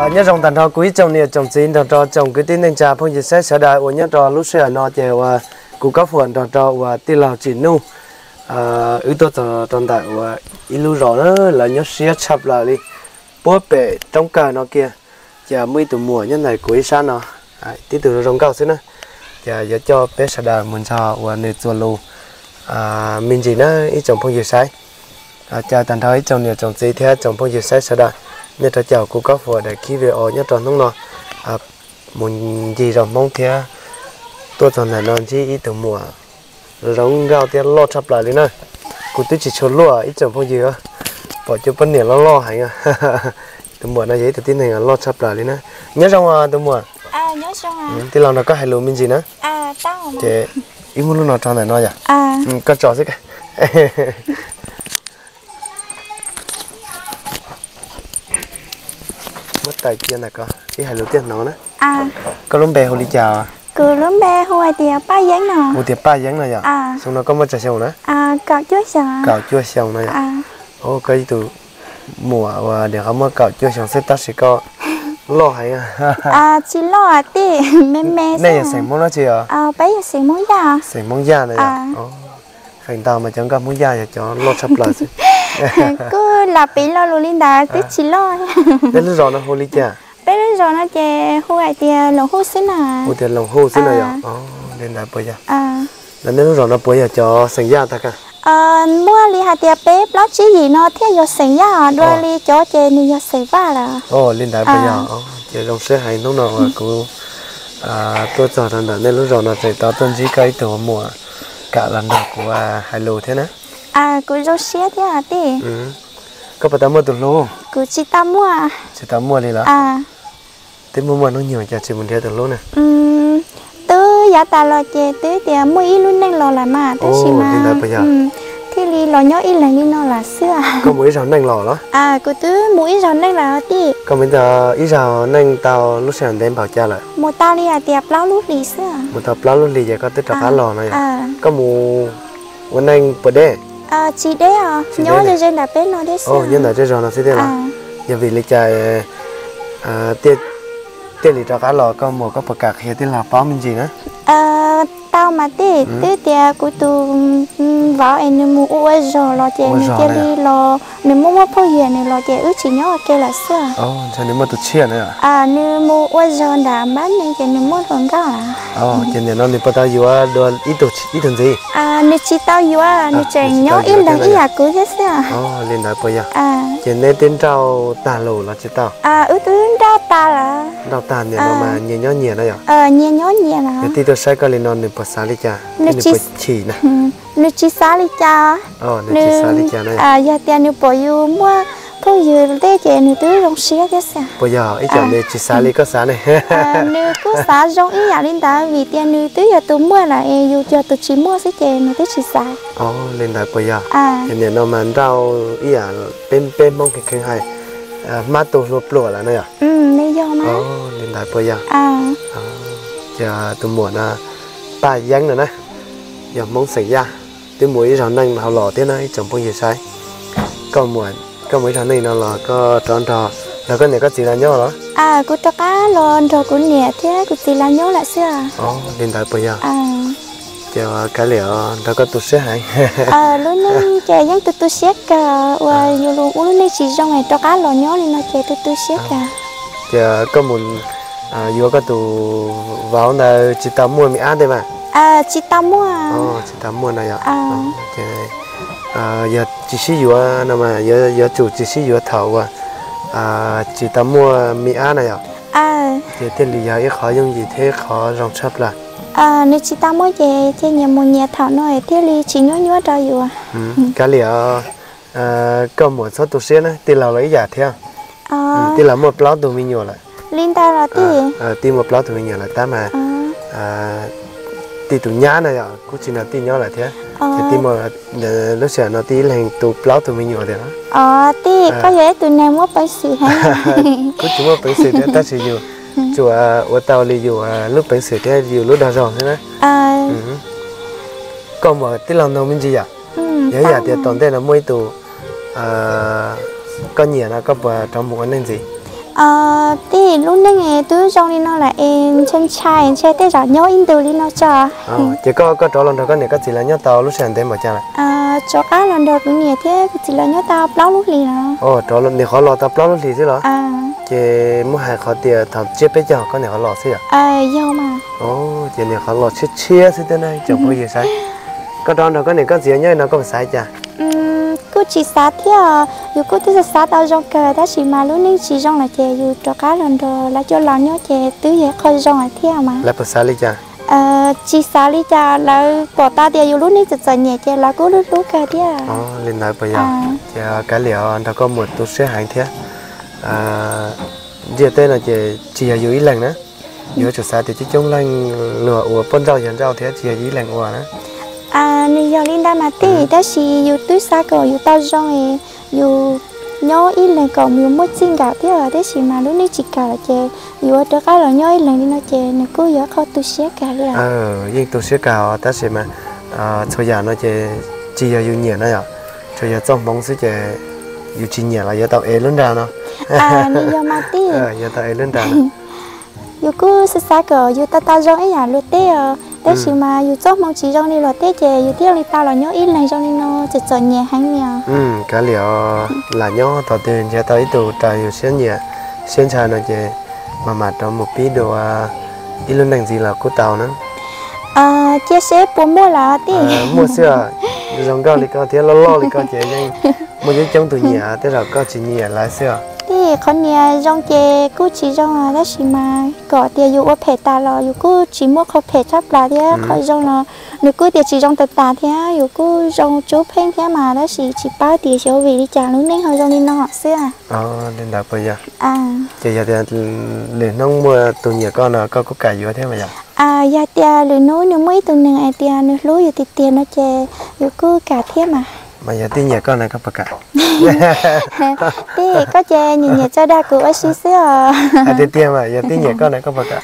Nyob zoo tag nrho kuv ib tsoom niam tsoom txiv nrog rau tsoom kwv tij neej tsa phooj ywg saib sawv daws uas nyob rau lub sij hawm no ces uas kuv Kab Fuas nrog rau uas tij laug Tsim Nuj, wb tuaj txog rau ntawm uas ib lub zos na, lawv nyob siab tshaj plaws li, puag pem roob kawg no kiag. Ces muaj ib tug muam nyob ntawm kuv ib sab no, tib tug zoo nkauj xwb na. Ces yuav coj peb sawv daws mus nrog uas nws txuas lus me ntsis na ib tsoom phooj ywg saib. Caw tag nrho ib tsoom niam tsoom txiv thiab tsoom phooj ywg saib sawv daws, nej rov caum kuv Kab Fuas daim clip video nyob rau hnub no mus ncig zos Hmoob thiab tuaj txog ntawm no ntsib ib tug muam zoo nkauj thiab loj tshaj plaws li na. Kuv twb tsis tshua luaj ib tsoom phooj ywg, pom cov poj niam loj loj heev. Tus muam no yog ib tug tib neeg loj tshaj plaws li na. Nyob zoo tus muam, tij laug nrog koj hais lus me ntsis na. Ces ib muab lub no rau ntawm no yom. Koj tso xwb. Muab tais cia ntawm ko, ib hais lus thiaj hnov na. Koj lub npe hu li cas? Kuv lub npe hu hais tias Paj Yeeb no. Hu tias Paj Yeeb no yom? Xyoo no koj muaj tsawg xyoo na? Kaum cuaj xyoo no yom? Koj ib tug muam uas niam qhov muaj kaum cuaj xyoo xwb tab sis koj loj heev. Tsis loj tij, me me. Nej yog xeem Hmoob dab tsi os? Peb yog xeem Hmoob Yaj. Xeem Hmoob Yaj no yom? Feem ntau mas cov nkauj Hmoob Yaj yog cov loj tshaj plaws xwb. Kuj lam piv lo lus li ntawd twb tsis loj. Nej lub zos no hu li cas? Peb lub zos no ces hu hais tias Loos Huj xwb na. Hu tias Loos Huj xwb na yom? Li ntawd puas yog? Los nej lub zos no puas yog cov xeem Yaj tag kag? Muaj li hais tias peb plaub tsib yim no thiaj yog xeem Yaj, dua li cov ces nws yog xeem Vaj lawm. Li ntawd puas yog? Ces zoo siab heev hnub no uas kuv tuaj txog rau ntawm nej lub zos no tseem tau tuaj ntsib koj ib tug muam kam los nrog kuv hais lus thiab na. Kuv zoo siab thiab tij. Koj puas tau muaj tus hlub? Kuv tsis tau muaj. Tsis tau muaj li los? Twb muaj muaj hnub nyoog cas tsis mus nrhiav tus hlub na? Twb yav tas los ces twb tias muaj ib lub neej los lawm mas tab sis mas thiaj li los nyob ib leeg li no lawm xwb. Koj mus ib zaug neej los los? Kuv twb mus ib zaug neej lawm tij. Koj mus ib zaug neej tau lub sij hawm ntev npaum cas lawm? Mus tau li hais tias plaub lub hlis xwb. Mus tau plaub lub hlis ces koj twb rov qab los no yom? Koj mus ua neej puas deb? Tsis deb os, nyob ze ze ntawm peb no thiab xwb. Nyob ntawm zej zos no xwb thiab los? Yog vim li cas thiaj li rov qab los, koj muam koj puas kam qhia tij laug paub me ntsis na? Tau mas tij, twb tias kuv tus vauv es nws mus ua ua zog los ces nws cia li los, nws muaj muaj phooj ywg nws los ces wb tsis nyob ua ke lawm xwb. Nws muaj tus tshiab na? Nws mus ua zog ntawm npab neeg ces nws muaj hluas nkauj. Ces nim no nws puas tau yuav dua ib tug ntxiv? Nws tsis tau yuav, nws tseem nyob ib leeg ib yam kuv thiab xwb. Li ntawd puas yog? Ces neb twb nrauj tag lus los tsis tau? Wb twb nrauj tag lawm. Nrauj tag nim no mas nyias nyob nyias na yom? Nyias nyob nyias lawm. Yog tij tuaj saib koj li no nws puas xav li cas? Nws puas chim na? Nws tsis xav li cas. Nws tsis xav li cas na? Yog tias nws pom yus muaj phooj ywg tej ces nws twb zoo siab thiab xwb. Puas yog ib co nws tsis xav li koj xav ne? Nws kuj xav zoo ib yam li ntawd vim tias nws twb yog tus muaj lawm es yus yog tus tsis muaj xwb ces nws twb tsis xav. Li ntawd puas yog? Ces nim no mas nrauj ib yam peb peb Hmoob kheev kheev hais, hmab tu hlua pluam lawm no yom? Li ntawd puas yog? Ces tus muam no Paj Yeeb no na, yog Hmoob xeem Yaj, twb mus ib zaug neej dhau los thiab na ib tsoom phooj ywg saib. Koj mus ib zaug neej no los koj rov nrog, nrog koj niam koj txiv lawv nyob los? Kuv rov qab los nrog kuv niam thiab kuv txiv lawv nyob lawm xwb. Li ntawd puas yog? Ces kav liam, nrog koj tu siab heev. Lub neej ces yeej tu tu siab kawg, uas yus ua lub neej tsis zoo es rov qab los nyob li no ces tu tu siab kawg. Ces koj mus yuav koj tus vauv ntawd tsis tau muaj me ab tej mas? Tsis tau muaj. Tsis tau muaj no yom? Yog tsis sib yuav no mas yuav tsum tsis sib yuav thaum uas tsis tau muaj me ab na yom? Ces thiaj li yog ib qho yooj yim thiab ib qho zoo tshaj plaws. Nws tsis tau muaj ces thiaj nyias mus nyias thaum no thiaj li tsis nyuaj nyuaj rau yus. Kav liam, koj muam txhob tu siab na, tij laug los ib yam thiab. Tij laug muaj plaub tug me nyuam lawm. Li ntawd los tij? Tij muaj plaub tug me nyuam lawm tab mas tij tus nyab na yom, kuj tsis nrog tij nyob lawm thiab. Ces tij muaj, lub sij hawm no tij ib leeg tu plaub tug me nyuam tiag. Tij, koj yog ib tug neeg muaj peev xwm heev. Kuj tsis muaj peev xwm thiab tab sis yus tsuas ua tau li yus lub peev xwm thiab yus lub dag zog xwb na. Koj muam tij laug nug me ntsis yom, yog ib yam tias tom ntej no muaj ib tug koj nyiam no koj puas rov mus ua neej ntxiv? Tij, lub neej twb zoo li no lawm es ntshai ntshai, ntshai tej zaum nyob ib ntus li no tso. Ces koj, koj rov los nrog koj niam koj txiv lawv nyob tau lub sij hawm ntev npaum cas lawm? Rov qab los nrog kuv niam thiab kuv txiv lawv nyob tau plaub lub hlis lawm. Niam qhov los tau plaub lub hlis xwb los? Ces muab hais qhov tias thaum tsiab peb caug koj niam qhov los xwb yom? Yog mas. Ces niam qhov los tshiab tshiab xwb thiab na tsoom phooj ywg saib. Koj rov nrog koj niam koj txiv nyob no koj puas xav li cas? Kuj tsis xav thiab, yus kuj twb xav xav tau zoo kawg tab sis mas lub neej tsis zoo lawm ces yus rov qab los nrog lawv coj los nyob ces twb yog qhov zoo lawm thiab mas. Lawv puas xav li cas? Tsis xav li cas, lawv pom tau tias yus lub neej txom txom nyem ces lawv kuj hlub hlub kawg thiab. Li ntawd puas yog? Ces kav liam nrog koj muam tu siab heev thiab. Ntiaj teb no ces tsis yog yus ib leeg na, yuav tsum xav tias coob coob leej luag ua poj nrauj yawg nrauj thiab tsis yog yus ib leeg ua na. Nws yog li ntawd mas tij, tab sis yus twb xav kom yus tau zoo, yus nyob ib leeg kom yus muaj txij nkawm thiab tab sis mas lub neej tsis kam lawm ces yus ua rov qab los nyob ib leeg li no ces nws kuj yog qhov tu siab kawg li. Yeej tu siab kawg os tab sis mas txhua yam no ces tsis yog yus nyiam na yom, tsuas yog txoj hmoov xwb ces yus tsis nyiam los yuav tau ev lub nra no. Nws yog mas tij, yuav tau ev lub nra no. Yus kuj xav xav kom yus tau tau zoo ib yam luag tej os tab sis mas yus txoj hmoov tsis zoo li luag tej ces yus thiaj li tau los nyob ib leeg zoo li no txom txom nyem heev li os. Kav liam, lam nyob thaum twg nrhiav tau ib tug raws yus siab nyiam siab ntshaw no ces mam mam rov mus pib dua ib lub neej ntxiv los kuj tau na. Cia seb puas muaj lawm tij. Muaj xwb os, zoo nkauj li koj thiab loj loj li koj ces yeej muaj coob coob tus nyiam, tej zaum koj tsis nyiam lawv xwb os. Tij, qhov niam zoo ces kuj tsis zoo tab sis mas kom tias yus ua phem tas los yus kuj tsis muaj qhov phem tshaj plaws thiab qhov zoo los nws kuj tias tsis zoo tas tas thiab yus kuj zoo tsub pheej thiab mas tab sis tsis paub tias xyov vim li cas lub neej ho zoo li no xwb. Li ntawd puas yog? Ces yog tias lwm hnub muaj tus nyiam koj no koj kuj kam yuav thiab mas yog? Yog tias lwm hnub nws muaj ib tug neeg hais tias nws hlub yus tiag tiag no ces yus kuj kam thiab mas. Mas yog tij nyiam koj na koj puas kam? Tij, koj ces nyiam nyiam tso dag kuv ua si xwb os. Tiag tiag mas yog tij nyiam koj na koj puas kam?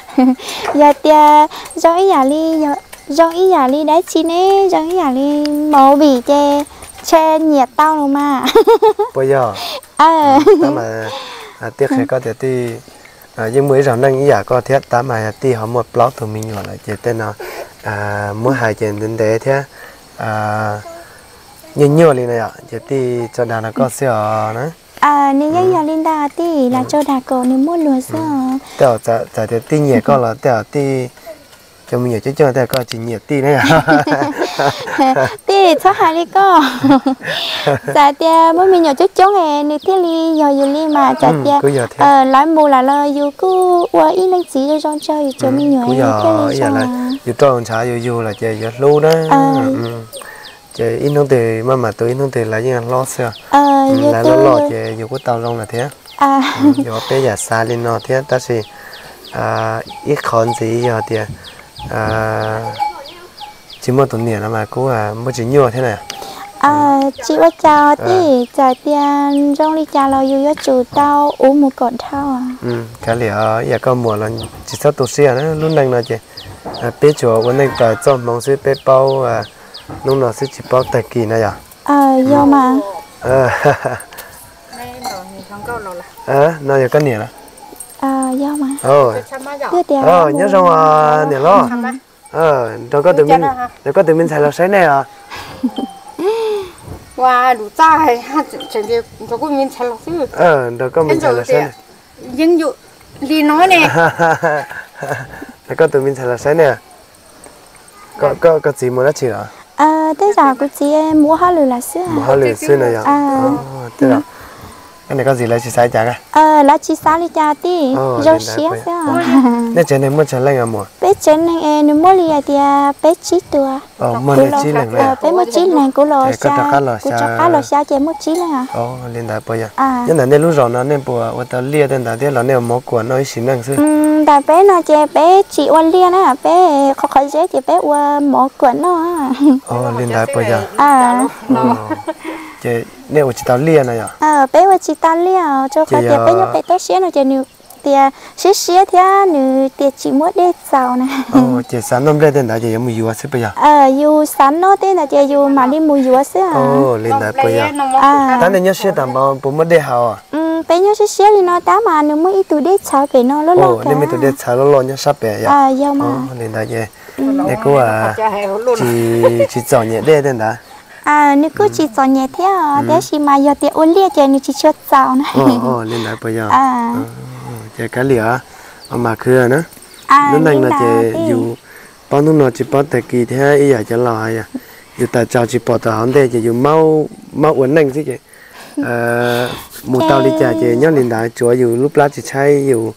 Yog tias zoo ib yam li, zoo ib yam li dab tsi ne, zoo ib yam li movie ces ntshe nyiam tau los mas. Puas yog? Tab mas tij qhia koj tias tij yeej muaj ib zaug neej ib yam koj thiab tab mas yog tij ho muaj plaub tug me nyuam lawm ces tej no muab hais ces ntev ntev thiab nyuaj nyuaj li no yom ces tij tso dag no koj xwb os na. Nws yeej yog li ntawd tij, lam tso dag kom nws muaj luag xwb os. Tej zaum txawm tias tij nyiam koj los tej zaum tij cov me nyuam coob coob tej zaum koj tsis nyiam tij na. Tij txhob hais li koj. Txawm tias muaj me nyuam coob coob es nws thiaj li yog yus li mas txawm tias lawv mus lawm los yus kuj ua ib leej txiv zoo zoo tso yus cov me nyuam thiaj li zoo. Yus rau ntshav yus yug lawm ces yuav hlub na. Ces ib hnub twg maj mam tu ib hnub twg lawv yeej hlob xwb. Lawv loj loj ces yus kuj tau zoo lawm thiab. Yuav peb yam xav li no thiab tab sis ib qho ntxiv yog tias tsis muaj tus niam no mas kuj muaj tsis nyuaj thiab na. Tsis ua cas tij, txawm tias zoo li cas los yus yuav tsum tau ua mus kom dhau. Kav liam, ib yam koj muam los tsis txhob tu siab na, lub neej no ces peb tsuas ua neej raws txoj hmoov xwb, peb paub hnub no xwb tsis paub tag kis na yom. Yog mas. No yog koj niam los? Nyob zoo niam los. Nrog koj tus me ntxhais los saib nej os. Nrog koj me ntxhais los saib. Koj tus me ntxhais los saib nej. Koj txiv mus dab tsi los? Tej zaum kuv txiv mus ua hauj lwm lawm xwb. Mus hauj lwm xwb no yog. Koj niam koj txiv lawv tsis xav cas? Lawv tsis xav li cas tij, zoo siab xwb. Nej tsev neeg muaj tsawg leej os muam? Peb tsev neeg es nws muaj li hais tias peb tsib tus. Peb muaj tsib leeg, kuv los xya, kuv rov qab los xya ces muaj tsib leej. Li ntawd puas yog? Nyob ntawm nej lub zos no nej puas ua tau liaj tej ntawd thiab los nej ua mov kuam noj ib sim neej xwb? Ntawm peb no ces peb tsis ua liaj na, peb qhov qhov zeb ces peb ua mov kuam noj. Li ntawd puas yog? Ces nej ua tsis tau liaj no yog? Peb ua tsis tau liaj os, rau qhov tias peb nyob pem toj siab no ces nws tias siab siab thiab nws tias tsis muaj dej txaus na. Ces xav noj nplej tej ntawd ces yuav mus yuav xwb puas yog? Yus xav noj tej ntawd ces yus mam li mus yuav xwb. Li ntawd puas yog? Tab nej nyob siab tas npaum puas muaj dej haus? Peb nyob siab siab li no tab mas nws muaj ib tug dej txhawv pem no loj loj. Nej muaj ib tug dej txhawv loj loj nyob sab pem yom? Yog mas. Li ntawd ces nej kuj tsis, tsis txom nyem dej tej ntawd. Nws kuj tsis txom nyem thiab, tab sis mas yog tias ua liaj ces nws tsis tshua txaus na. Li ntawd puas yog? Ces kav liam, mas khwv na. Lub neej no ces yus paub hnub no tsis paub tag kis thiab ib yam cov laus hais, yus tawm tsaus tsis pom tawm hauv ntej ces yus maub ua neej xwb ces mus tau li cas ces nyob li ntawd, tsuav yus lub plab tsis tshaib, yus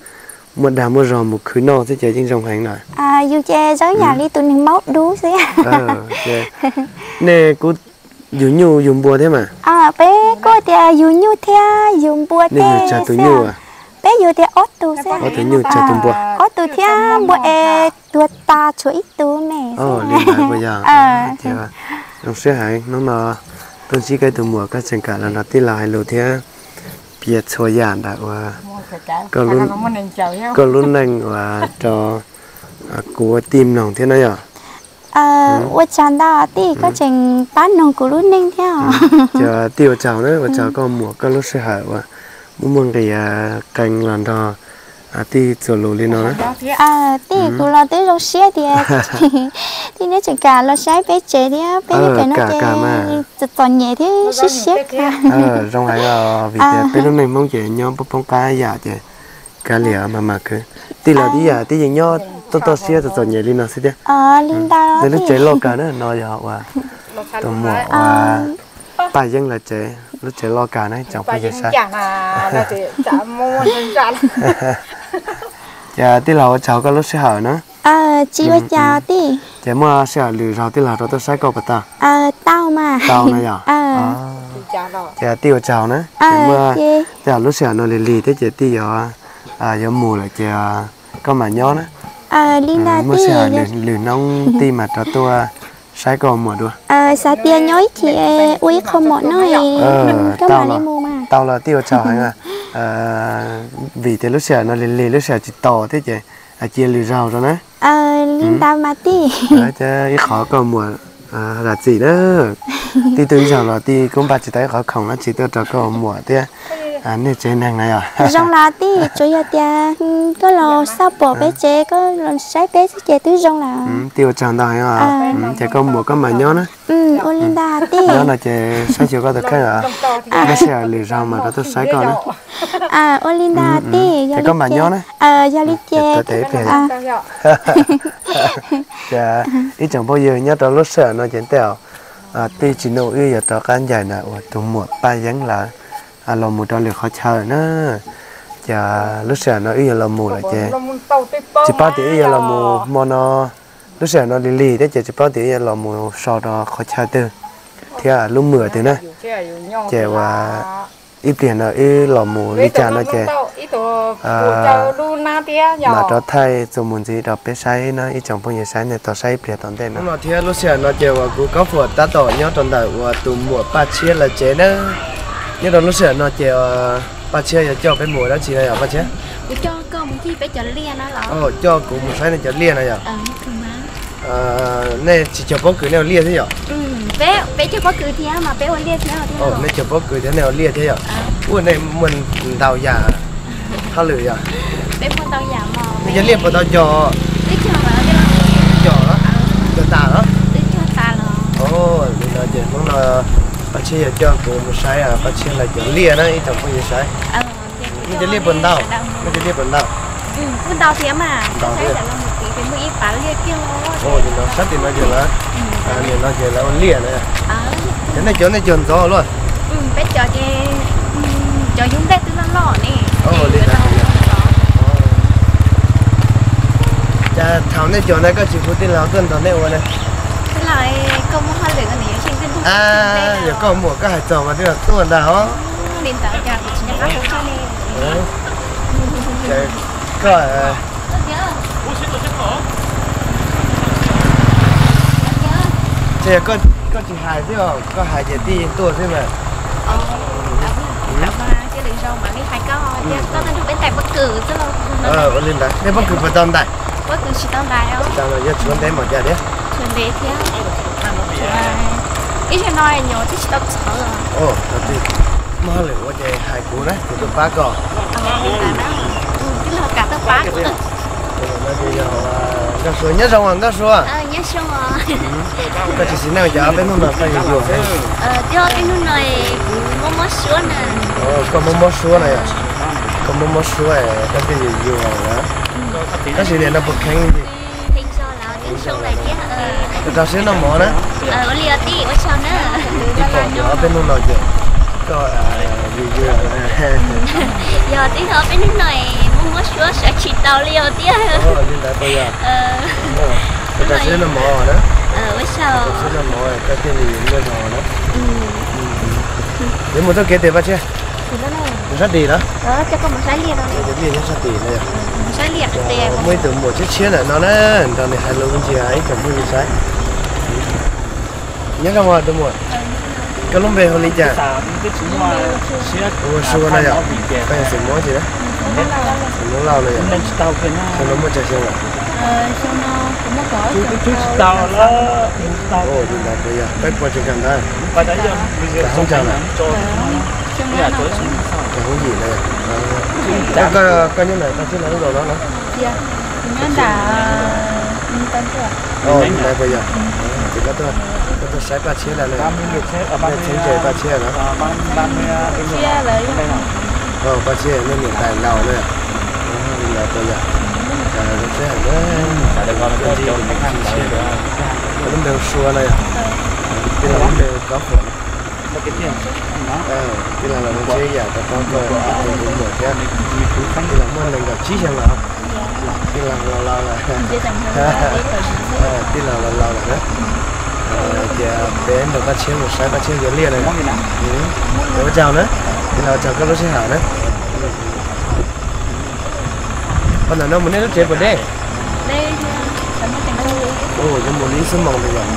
muaj dag muaj zog mus khwv noj xwb ces yeej zoo heev na. Yus ces zoo yam li tus neeg maub dub xwb. Nej kuj yug nyuj yug npua thiab mas? Peb kuj tias yug nyuj thiab yug npua tej. Peb yug tias ob tug xwb. Ob tug nyuj, tsawg tus npua? Ob tug thiab npua es tuag tas tshuav ib tug me. Li ntawd puas yog? Zoo siab heev hnub no tuaj ntsib koj tus muam, koj tseem kam los nrog tij laug hais lus thiab piav txhua yam ntawm uas koj lub neej uas rau kuv ua tij mloog thiab na yom. Ua tsaug ntau tij, koj tseem pab noog kuv lub neej thiab. Ces tij ua tsaug na, ua tsaug koj muam koj lub sij hawm uas muaj muaj nqis qee los nrog tij txuas lus li no na. Tij, kuv los twb zoo siab tias tij neb tseem kam los saib peb tsev thiab, peb pem no ces txom txom nyem thiab siab siab kawg. Zoo heev os, vim tias peb lub neej Hmoob ces nyob poob poob qab yam ces kav liam mas mas khwv. Tij los tib yam, tij yeej nyob toj toj siab txom txom nyem li no xwb thiab. Li ntawd, nej lub tsev loj kawg na, no yog uas tus muam uas Paj Yeeb lawv tsev, lub tsev loj kawg na tsoom phooj ywg saib. Ces tij laug ua tsaug koj lub sij hawm na. Tsis ua cas tij. Ces muaj sij hawm lwm zaug tij laug rov tuaj saib koj puas tau? Tau mas. Tau na yom. Ces tij ua tsaug na. Ces muaj tej lub sij hawm no lig lig thiab ces tij yuav, yuav mus lawm ces koj mam nyob na. Muaj sij hawm lwm hnub tij mam rov tuaj saib koj muam dua. Xav tias nyob ib chim ua ib qho mom noj, koj mam li mus mas. Tau los tij ua tsaug heev. Vim tias lub sij hawm no lig lig lub sij hawm tsis tos thiab ces cia lwm zaug rau na. Li ntawd mas tij. Ib qhov koj muam zam txim na. Tij tuaj ib zaug los tij kuj npaj tsis tau ib qhov khoom dab tsi tuaj rau koj muam thiab nej tsev neeg na yom. Zoo lawm tij, tsuas yog tias koj los xauj pom peb tsev, koj los saib peb xwb ces twb zoo lawm. Tij ua tsaug ntau heev. Ces koj muam koj mam nyob na. Ua li ntawd tij. Nyob no ces saib xyuas koj tus kheej os. Muaj sij hawm lwm zaug mas rov tuaj saib koj na. Ua li ntawd tij, ces koj mam nyob na. Yog li ces ces ib tsoom phooj ywg, nyob rau lub sij hawm no ces tej zaum tij tsis nug wb yuav rov qab ncaim ntawm uas tus muam Paj Yeeb lawv los mus rau lwm qhov chaw na. Ces lub sij hawm no wb yuav los mus lawm ces tsis paub tias wb yuav los mus hmo no, lub sij hawm no lig lig thiab ces tsis paub tias wb yuav los mus so rau qhov chaw twg thiab lub mwm twg na. Ces uas ib pliag no wb los mus li cas no ces mam rov thaij txuas mus ntxiv rau peb saib na ib tsoom phooj ywg saib, nej tos saib ib pliag tom ntej no. Hnub no thiab lub sij hawm no ces uas kuv Kaub Fuam tab tom nyob rau ntawm uas tus muam Paj Tshiab lawv tsev na. Nyob rau lub sij hawm no ces Paj Tshiab yuav coj peb mus dab tsi no yom Paj Tshiab? Coj kuv mus saib nej cov liaj no yom? Nej tsis cog pob kws nej ua liaj thiab yom? Nej cog pob kws thiab nej ua liaj thiab nej ua liaj thiab yom? Ua nej muaj ntau yam hauj lwm yom? Nej cov liaj puas tau cog? Cog, cog tas los? Li no ces hnub no Paj Tshiab yuav coj kuv mus saib Paj Tshiab lawv cov liaj na ib tsoom phooj ywg saib. Nej cov liaj puas ntau? Nej cov liaj puas ntau? Ntau thiab. Li no sab tim no ces lawv, nim no ces lawv ua liaj na. Ces nej cov nej cog ntxov luaj? Peb cov ces cov yub nplej twb loj loj ne. Li ntawd. Cas thaum nej cog na koj tsis hu tij laug tuaj nrog nej ua na? Yog koj muam koj hais txog mas tij laug tuaj ntag os. Koj, ces yog koj tsis hais xwb os, koj hais ces tij yeej tuaj xwb mas. Ua li ntawd nej pob kws puas tau ntais? Tsis tau los yog tshuav ntev npaum cas thiab? Ib zaug no nyuam twb tsis tau txhawv. Muaj hauj lwm ua ces hais kuv na, kuv tuaj pab koj. Nkauj Sua, nyob zoo os Nkauj Sua. Koj tsis xis neej cov peb hnub no koj yuag yuag. Koj mob mob suab no yom? Koj mob mob suab, koj thiaj yuag yuag na. Tab sis niam no puas kheev? Rau rau siab noj mov na. Ib pom ob peb hnub no ces koj yuag yuag. Yog tib ob peb hnub no muaj mob suab sawv tsis tau li os thiab. Li ntawd puas yog? Rau rau siab noj mov na. Rau siab noj mov koj thiaj li muaj zog na. Yuav mus txoj kev tim Paj Tshiab? Mus sab tim los? Liaj nyob sab tim no yog? Muaj ib tug muam tshiab tshiab ntawm no na, nrog nws hais lus me ntsis ib tsoom phooj ywg saib. Nyob zoo os tus muam, koj lub npe hu li cas? Ua Sua no yog? Koj yog xeem Hmoob tsi na? Xeem Hmoob Lauj no yog? Xyoo no muaj tsawg xyoo lawm? Li ntawd puas yog peb puas tseem kawm ntawv? Kawm hoob cag lawm? Kawm hoob yim no yog? Koj nyob ntawm Paj Tshiab lawv lub zos no los? Li ntawd puas yog? Ces koj tuaj saib Paj Tshiab lawv na? Nej txheeb ze Paj Tshiab lawm? Paj Tshiab nej niam tais laus na? Li ntawd puas yog? Koj ntxim tus muam tshiab, koj lub npe hu Sua no yog? Tij laug lub npe Kov Fuam na? Tij laug los ntshe yam rau koj tus muam thiab. Tij laug muaj nees nkaum tsib xyoo lawm. Tij laug laus laus lawm. Tij laug laus laus lawm na. Ces peb nrog Paj Tshiab mus saib Paj Tshiab yuav liaj na. Ua tsaug na. Tij laug ua tsaug koj lub sij hawm na. Qhov ntawm no mus nej lub tsev puas deb? Yuav mus li ib xuab moos ntawd yom?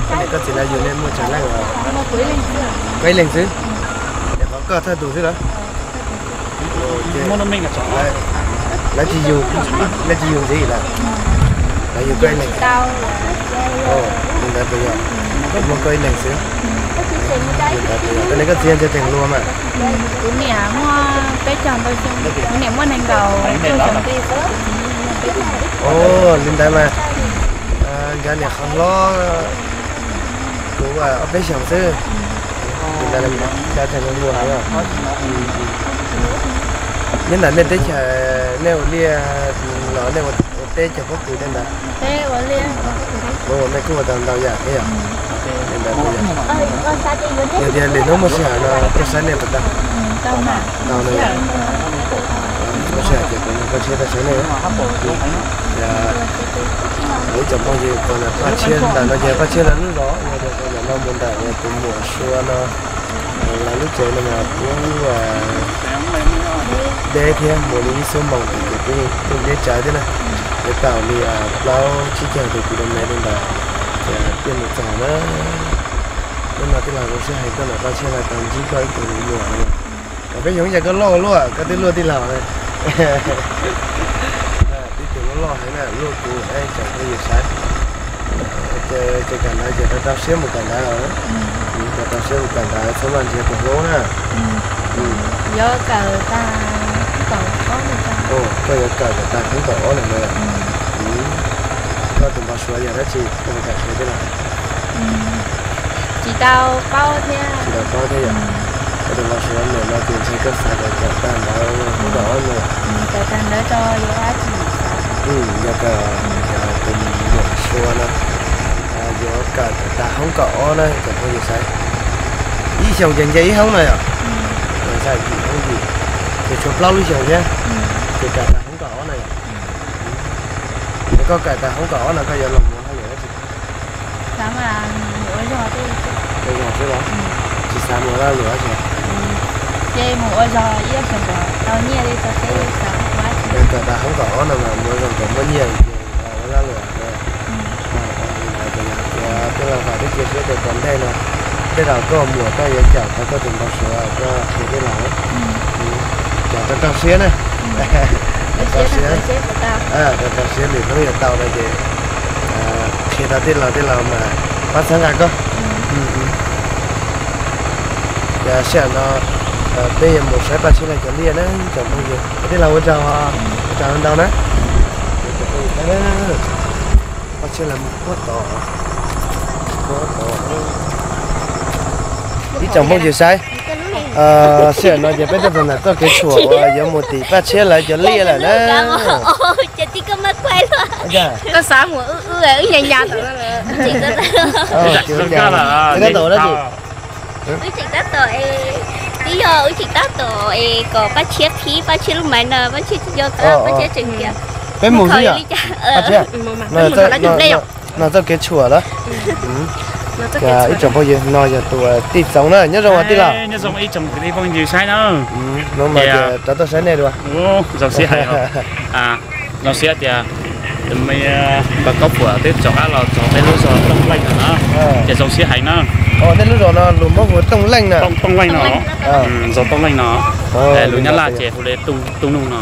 Koj niam koj txiv lawv yug nej muaj tsawg leej? Koj ib leeg xwb? Ces qhov koj thawj tus xwb lawm? Lawv tsis yug, lawv tsis yug ntxiv lawm? Lawv yug koj ib leeg? Li ntawd puas yog? Muaj koj ib leeg xwb. Li ntawd puas yog? Koj niam koj txiv ntshe tseem hluas mas. Kuv niam muaj peb caug ntau xyoo, kuv niam muaj nees nkaum cuaj xyoo. Li ntawd mas nkawd niam qhov hlob kuv ob peb xyoos xwb. Li ntawd cov tseem hluas heev. Nyob ntawm nej teb chaws nej ua liaj los nej ua teb cog pob kws tej ntawd? Ua nej kuj ua tau ntau yam thiab yom? Li ntawd puas yog? Yog tias lwm hnub muaj sij hawm no tuaj saib nej puas tau? Tau no yom. Muaj sij hawm ces kuv nrog Paj Tshiab tuaj saib nej. Ib tsoom phooj ywg, qhov ntawm Paj Tshiab ntawm no ces Paj Tshiab lawv lub zos, yog tias qhov ntawm no mus ntawm tus muam Sua no, lawv lub tsev no mas kuj deb thiab, mus li ib xuab moos ces kuj yeej deb tsawv thiab na. Yuav tau li plaub tsib caug tus kis lus mev li ntawd ces thiaj mus txog na. Hnub no tij laug zoo siab heev tuaj ntawm Paj Tshiab lawv tau ntsib koj ib tug muam. Kaum peb xyoos ces koj loj luaj, koj twb luaj tij laug na. Tib tug loj loj heev na, luaj kuv ib tsoom phooj ywg saib. Ces kawm ntawv ces rau rau siab mus kawm ntawv os. Rau rau siab mus kawm ntawv txhob maj nrhiav tus hlub na. Koj yuav kawm kom tag hnub kaum ob lawm na. Koj tus npau suav yog dab tsi koj puas kam qhia tij laug? Tsis tau paub thiab. Tsis tau paub thiab yom? Koj tus npau suav ntawm no ces ntshe koj xav kom kawm tag ntawv hnub kaum ob no. Kawm tag ntawv tso yuav dab tsi xav. Yog kawm tus muam Sua no, yuav kawm kom tag hoob kaum ob na cov phooj ywg saib. Ib xyoos ces nce ib hoob no yom? Xav yim hoob yim, ces tshuav plaub lub xyoos thiab, ces kawm tag hoob kaum ob na yom? Yog koj kawm tag hoob kaum ob no koj yuav los mus hauj lwm dab tsi? Ua zog xwb los? Tsis xav mus ua lag luam dab tsi? Ces mus ua zog ib xyoos kom tau nyiaj li tso seb xav ua dab tsi. Kawm tag hoob kaum ob no mas mus ua zog kom muaj nyiaj ces ua lag luam na. Ces tij laug vam thiab cia siab tias tom ntej no tej zaum koj muam koj yuav cawm tau koj tus npau suav koj qhia tij laug. Ces rau rau siab na. Rau rau siab, rau rau siab lwm hnub yuav tau no ces qhia rau tij laug, tij laug mas pab txhawb nqa koj. Ces sij hawm no peb yuav mus saib Paj Tshiab lawv cov liaj na tsoom phooj ywg. Tij laug ua tsaug, ua tsaug ntau na. Paj Tshiab lawv mus puag tod, puag tod. Ib tsoom phooj ywg saib, sij hawm no ces peb tuaj txog ntawm txoj kev tshuam uas yuav mus tim Paj Tshiab lawv cov liaj lawm na. Koj xav mus wb wb wb nyas nyas tom no. Tab tom dab tsi? Wb tseem tab tom, twb yog wb tseem tab tom es kom Paj Tshiab qhib Paj Tshiab lub maiv no, Paj Tshiab tsis nco qab, Paj Tshiab tseem tias peb mus xwb yom. Paj Tshiab, no txoj kev tshuam lawm. Ib tsoom phooj ywg, no yog tus tij Txoov na, nyob zoo os tij laug. Nyob zoo ib tsoom kwv tij phooj ywg saib na. No mas rov tuaj saib nej dua. Zoo siab heev. Zoo siab tias tus me npawg Kaub Puam twb rov qab los txog peb lub zos Tooj Leej no na, ces zoo siab heev na. Tej lub zos no lus Hmoob hu Tooj Leej na. Tooj Leej no, zos Tooj Leej no. Lus Nyab Laj ces hu li Tooj Noog no.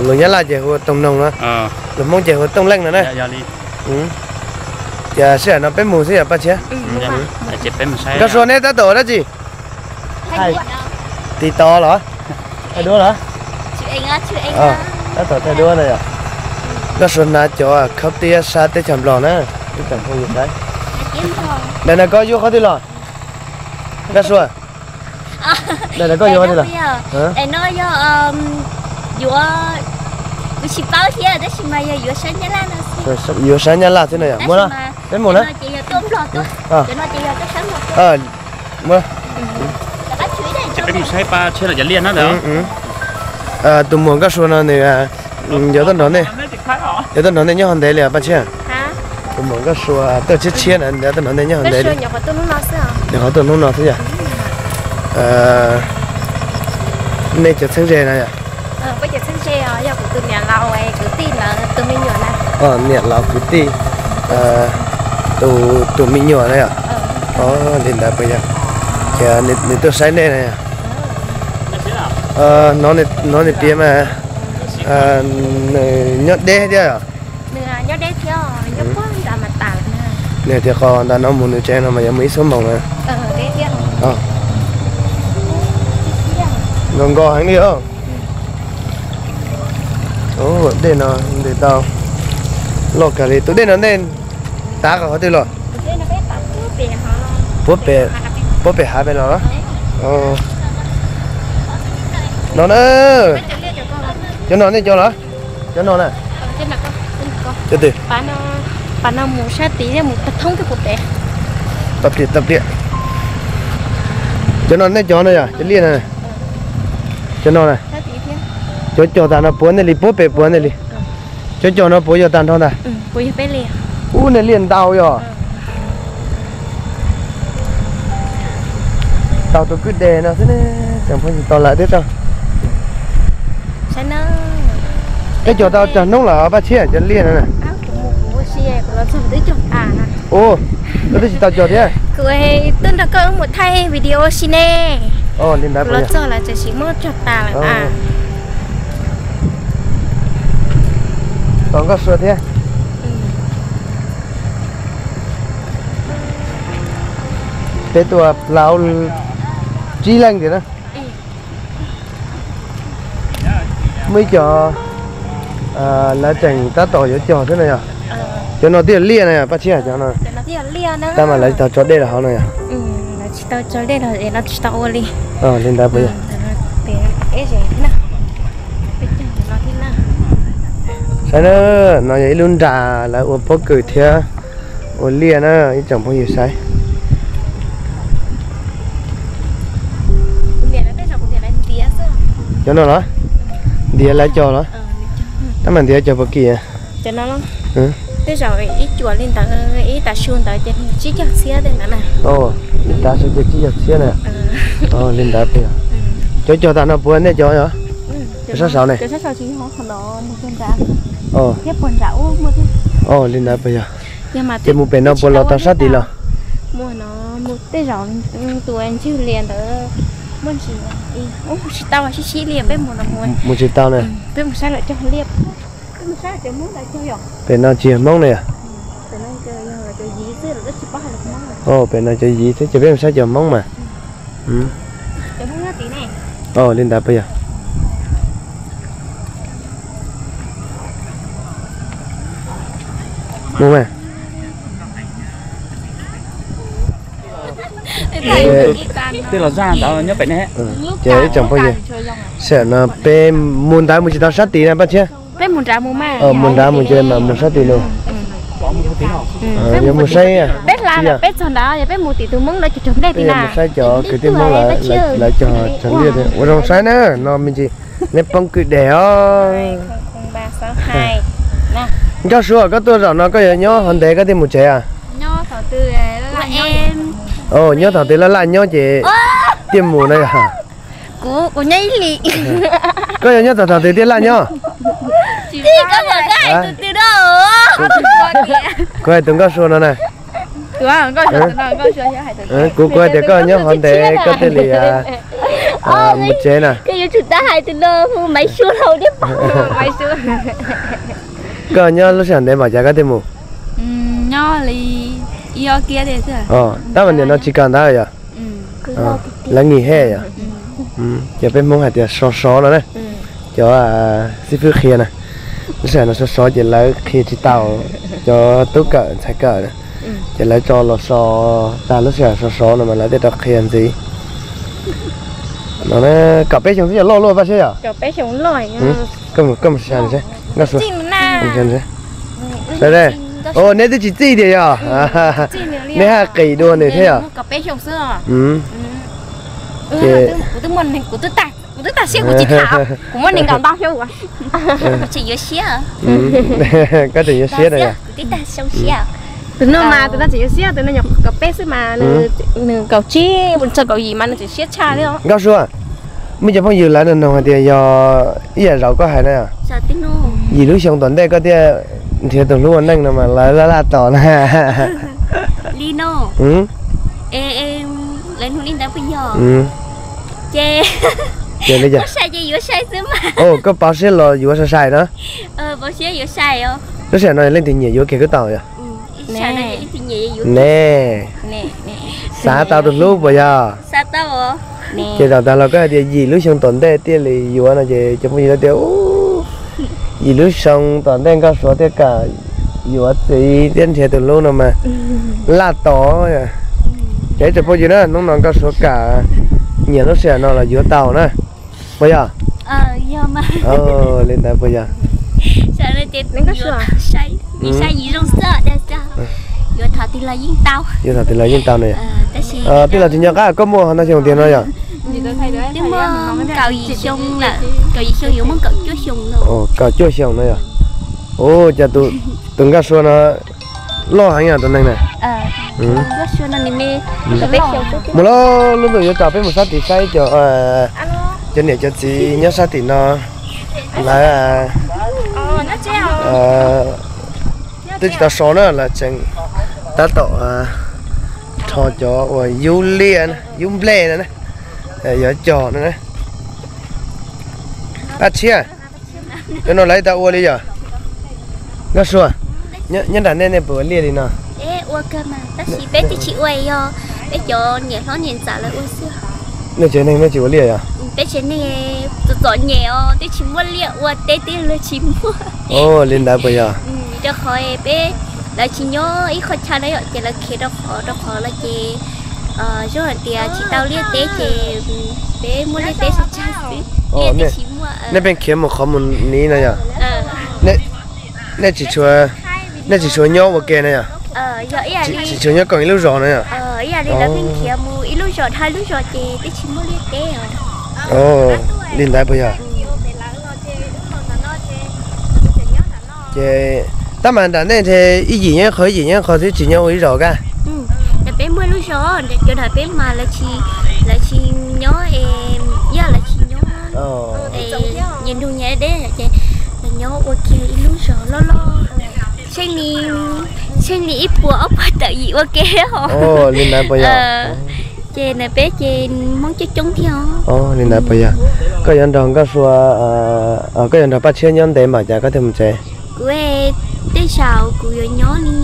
Lus Nyab Laj ces hu Tooj Noog no, lus Hmoob ces hu Tooj Leej no na. Ces sij hawm no peb mus xwb yom Paj Tshiab. Nkauj Sua, neb tab tom ua dab tsi? Tiv tod los? Thaij duab los? Tab tom thaij duab na yom. Nkauj Sua hnav cov khaub tiab sab teb chaws Nplog na. Ntawm no koj yuav qhov twg los? Nkauj Sua, ntawm no koj yuav qhov twg los? Yuav, kuv tsis paub thiab tab sis mas yog yuav sab Nyab Laj no xwb. Yuav sab Nyab Laj xwb no yom. Muab, peb mus na. Ces peb mus saib Paj Tshiab lawv cov liaj na ntawd. Tus muam Nkauj Sua no nws yuav tuaj nrog nej, yuav tuaj nrog nej nyob hauv ntev li Paj Tshiab? Tus muam Nkauj Sua tuaj tshiab tshiab na, yuav tuaj nrog nej nyob hauv ntev li? Nyuam qhuav tuaj hnub no xwb yom. Nej cov txheeb ze na yom? Niam laus kwv tij, tus me nyuam na yom? Li ntawd puas yog? Ces nws tuaj saib nej na yom? Hnov nws piav mas nws nyob deb thiab yom? Nws tias qhov ntawm no mus nws tsev no mas yuav mus ib xuab moos na. Nkos nkos heev li os. Dej no ntes tau loj kawg li. Tus dej no nej tav qhov twg los? Puab pem, puab pem hav pem los? No na, cov no nej cov los? Cov no na. Cov twg? Tau pliam, tau pliam. Cov no nej cov no yom, cov liaj na. Cov no na. Cov cog tas no puav nej li, puab pem puav nej li. Cov cog no puav yog tag nrho ntag. Ub, nej liaj ntau yog. Tau tus kwj deg no xwb ne, tseem pheej tsis tau lawm thiab tso. Peb cog tau tsawg hnub lawm Paj Tshiab cov liaj no na? Ua, koj twb tsis tau cog thiab. Kuv tuaj nrog koj wb mus thaij video si ne. Li ntawd los txog lawm, tam sim muab cog tas lawm. Tos Nkauj Sua thiab. Peb tuaj plaub tsib leej tiag na. Muaj ib co lawv tseem tab tom yuav cog xwb no yog. Cov no twb yog liaj no yog Paj Tshiab, cov no tab mas lawv tsis tau tso dej los hauv no yog. Li ntawd puas yog? Saib na, no yog ib lub nra lawv ua pob kws thiab ua liaj na ib tsoom phooj ywg saib. Cov no los? Ntiav lawv cog los? Tab mas ntiav cog puas kim? Tej zaum ib cuam li ntawd, ib tav su ntawd ces tsib caug txhiab tej ntawd na. Ib tav su ces tsib caug txhiab na. Li ntawd puas yog? Cov cog tas no puas nej cov yog? Cov sab saud ne? Li ntawd puas yog? Ces mus pem no puas los tau sab tid los? Tej zaum tus ntswg lias ntawd muaj ntsis, mus tsis tau, sib sib lias peb mus no. Mus tsis tau na. Peb mus saib lawv cog liaj. Pem no tsis yog Hmoob ne yog? Pem no cov Yiv xwb ces peb mus saib cov Hmoob mas. Li ntawd puas yog? Mus mas. Ces ib tsoom phooj ywg, sij hawm no peb mus ntawd mus tsis tau sab tid na Paj Tshiab. Mus nrad mus ces mam mus sab tid no. Yuav mus saib, peb hla peb txog nrad peb mus tim tus Hmoob lawv cog nplej tid na. Mus saib cov kwv tij Hmoob lawv cog nplej. Ua zoo saib na, no me ntsis neb poob kwj deg os. Nkauj Sua, koj tuaj zaum no koj yuav nyob hov ntev koj thiaj mus tsev a? Nyob thaum twg laj laj nyob ces thiaj mus na yog? Koj yuav nyob txog thaum twg thiaj laj nyob? Kuv hais tus Nkauj Sua no na. Kuv, kuv hais tias koj nyob hov ntev koj thiaj li mus tsev na. Koj nyob lub sij hawm ntev npaum cas koj thiaj mus? Tab mas nim no tsis kam ntawd yog? Lawv ngim hej yog? Ces peb Hmoob hais tias sov sov no na. Cov xib fwb qhia na, lub sij hawm no sov sov ces lawv qhia tsis tau cov tub kawm ntxhais kawm na. Ces lawv tso los so tag lub sij hawm sov sov no mas lawv thiaj rov qhia ntxiv. No kaum peb xyoo xwb yog loj luaj Paj Tshiab yog? Nkauj Sua, neb twb tsis txij tiag yog? Neb haj qis dua nws thiab yog? Ces koj tseem yuav siab na yog? Tus no mas tus no tseem yuav siab, tus no nyuam qhuav kaum peb xwb mas, nws kaum tsib txog kaum yim mas nws tseem siab tshaj li. Nkauj Sua, muaj cov phooj ywg lawv nug hais tias yog ib yam zaum koj hais na, yim lub xyoo tom ntej koj thiaj nrhiav tus hlub ua neej no mas lawv laj laj tos na. Li no, lawv nug li ntawd puas yog? Ces, ces li cas? Koj paub siab los yuav sai sai no. Lub sij hawm no leej twg nyiam yuav kiag kuj tau yog? Ne, xav tau tus hlub puas yog? Ces zaum tag los koj hais tias yim lub xyoo tom ntej thiaj li yuav no ces cov phooj ywg tias yim lub xyoo tom ntej Nkauj Suav thiaj kam yuav txiv thiab nrhiav tus hlub no mas laj tos. Ces ib tsoom phooj ywg na, hnub no Nkauj Suav kam nyiam lub sij hawm no los yuav tau na. Puas yog? Li ntawd puas yog? Yuav thaum twg los yeej tau na yog? Tij laug Tsis Nyob Qab, koj muaj hov ntau xyoo tiag no yog? Kaum cuaj xyoo no yog? Ua cas tus Nkauj Suav no loj heev yog tus neeg na. Mus lauj, lub ntuj yuav tsaus peb mus sab tid saib cov, cov niam cov txiv nyob sab tim no lawv twb tsis tau so na, lawv tseem tab tom rho cov uas yub liaj, yub nplej no, yuav cog no na. Dab Tshiab, cov no lawv tau ua li yog? Nkauj Suav, nyob nram nej nej puas ua liaj li no? Tab sis peb twb tsis ua, yog peb cov niam hlob niam ntxawm lawv ua xwb. Nej tsev neeg nej tsis ua liaj yog? Peb tsev neeg txom txom nyem os, twb tsis muaj liaj ua teb twb tsis muaj. Li ntawd puas yog? Rau qhov peb, lawv tsis nyob ib qho chaw na yom, ces lawv khiav rau qhov rau qhov lawm ces zoo hais tias tsis tau liaj teb ces peb muaj liaj teb tsis tshaj xwb. Nej pheej khiav mus qhov mus niv no yog? Nej tsis tshua nyob ua ke na yog? Tsis tshua nyob koom ib lub zos na yog? Li ntawd puas yog? Ces tab mas nram nej ntshe ib yim nyob ib qho ib yim nyob ib qho xwb tsis nyob ua ib zos kaj. Peb muaj lub zos, cov nram peb mas lawv tsis nyob, yog lawv tsis nyob, nyias nrug nyias deb ces lawv nyob ua kiag ib lub zos loj loj, tsheej li ib puas ob puas tawm yim ua ke os. Li ntawd puas yog? Ces ntawm peb ces Hmoob coob coob thiab os. Li ntawd puas yog? Koj yuav nrog Nkauj Suav, koj yuav nrog Paj Tshiab nyob ntev npaum cas koj thiaj mus tsev? Kuv, tej zaum kuv yuav nyob li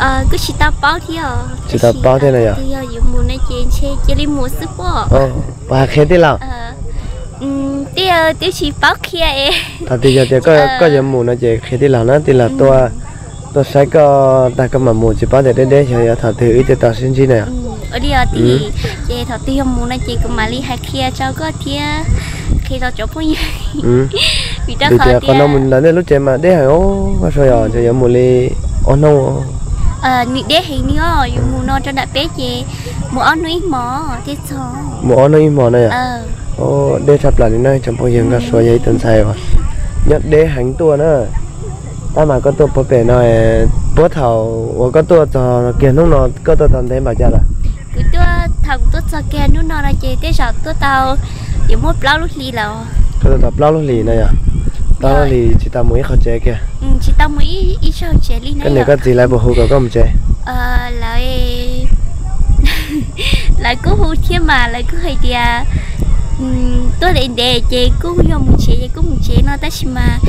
Kuj tsis tau paub thiab os. Tsis tau paub thiab no yog? Yog yuav mus no ces ntshe cia li mus xwb pob. Puas hais qhia tij laug? Twb twb tsis paub qhia es. Thaum twg yog tias koj yuav mus no ces qhia tij laug na, tij laug tuaj saib koj tag koj mam mus, tsis paub tias deb deb xyov yog thaum twg wb thiaj tau sib ntsib na yog. Ua li os tij, ces thaum twg yog mus no ces kuv mam li hais qhia rau koj thiab qhia rau cov phooj ywg. Vim tias qhov no mus ntawm nej lub tsev mas deb heev os, koj suav yog yuav mus li ob hnub. Nws deb heev li os, yus mus no rau nram peb ces mus ob hnub ib hmos thiaj txog. Mus ob hnub ib hmos na yog? Deb tshaj plaws li na tsoom phooj ywg, koj suav yog ib tug ntxhais uas nyob deb heev tuaj na. Tab mas koj tuaj puag pem no, puag thaum uas koj tuaj txog kiag hnub no koj tuaj tau ntev npaum cas lawm? Kuv tuaj, thaum kuv tuaj txog kiag hnub no no ces tej zaum tuaj tau yuav muaj plaub lub hlis lawm. Koj tuaj tau plaub lub hlis no yog? Plaub lub hlis tsis tau mus ib qho tsev kiag? Tsis tau mus ib zaug tsev li na. Koj niam koj txiv lawv puas hu kom koj mus tsev? Lawv, lawv kuj hu thiab mas lawv kuj hais tias tuaj ntev ntev ces kuj yog mus tsev ces kuj mus tsev no tab sis mas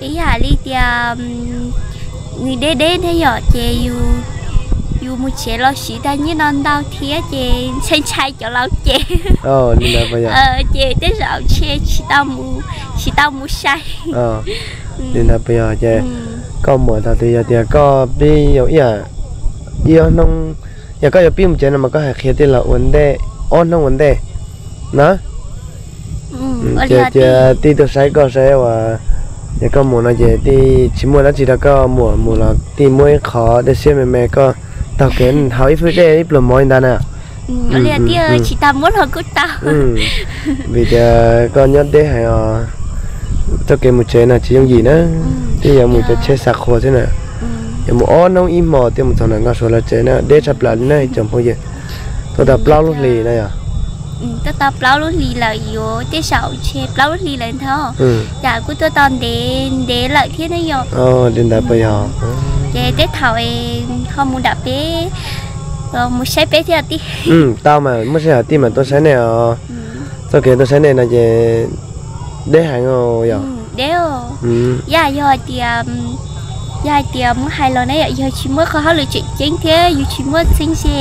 ib yam li tias nws deb deb thiab yom ces yus mus tsev los siv tag nyiaj no ntau thiab ces ntshai ntshai cov laus cem. Ces tej zaum ntshe tsis tau mus sai. Li ntawd puas yog? Ces koj muam thaum twg yog tias koj pib yau ib yam, ib ob hnub, yog koj yuav pib mus tsev no mas koj hais qhia tij laug ua ntej, ob hnub ua ntej na. Ces cia tij tuaj saib koj saib uas yog koj mus no ces tij tsis muaj dab tsi rau koj muam mus los tij muab ib qho dej siab me me koj taug kev haus ib fwj dej ib pluag mov li ntawd na. Vim tias koj nyob deb heev os, txoj kev mus tsev no tsis yooj yim na, twb yuav mus cov tsheb xa qhua xwb na. Yuav mus ob hnub ib hmos thiaj mus txog ntawm nkauj suav lawv tsev na, deb tshaj plaws li na ib tsoom phooj ywg. Tuaj tau plaub lub hlis na yog? Tuaj tau plaub lub hlis lawm, yuav tej zaum ntshe plaub lub hlis lawm ntag. Yam kuj tuaj tau ntev ntev lawm thiab ne yom. Li ntawd puas yog? Ces tej thaum ho mus nram peb, mus saib peb thiab tij. Tau mas muaj sij hawm tij mas tuaj saib nej os. Txoj kev tuaj saib nej no ces deb heev yom? Deb. Yam yog hais tias, yog hais tias muab hais los ne yom, yog tsis muaj qhov hauj lwm tseem ceeb thiab yus tsis muaj txheeb ze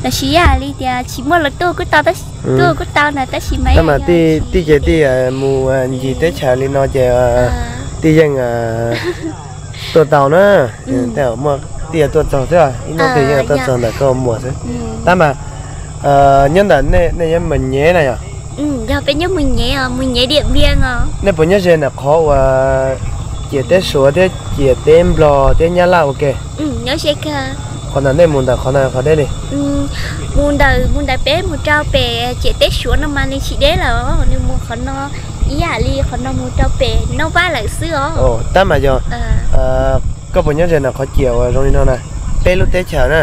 lossis yam li tias tsis muaj los tuaj kuj tau, tuaj kuj tau na tab sis mas tab mas tij ces tij mus ncig teb chaws li no ces tij yeej tuaj tau na. Tej zaum muaj tij tuaj txog xwb, ib hnub twg yeej tuaj txog ntawm koj muam xwb. Tab mas nyob ntawm nej nyob Mus Nyem na yom? Nej puas nyob ze ntawm qhov uas ciam teb Suav thiab ciam teb Nplog thiab Nyab Laj ua ke? Qhov ntawm nej mus ntawm qhov ntawd qhov deb li? Mus ntawm, mus ntawm peb mus rau pem ciam teb Suav no mas nws tsis deb lawm, nws mus qhov no ib yam li qhov no mus rau pem Noj Vaj lawm xwb os. Tab mas yog koj puas nyob ze ntawm qhov ciam uas zoo li no na, peb lub teb chaws na,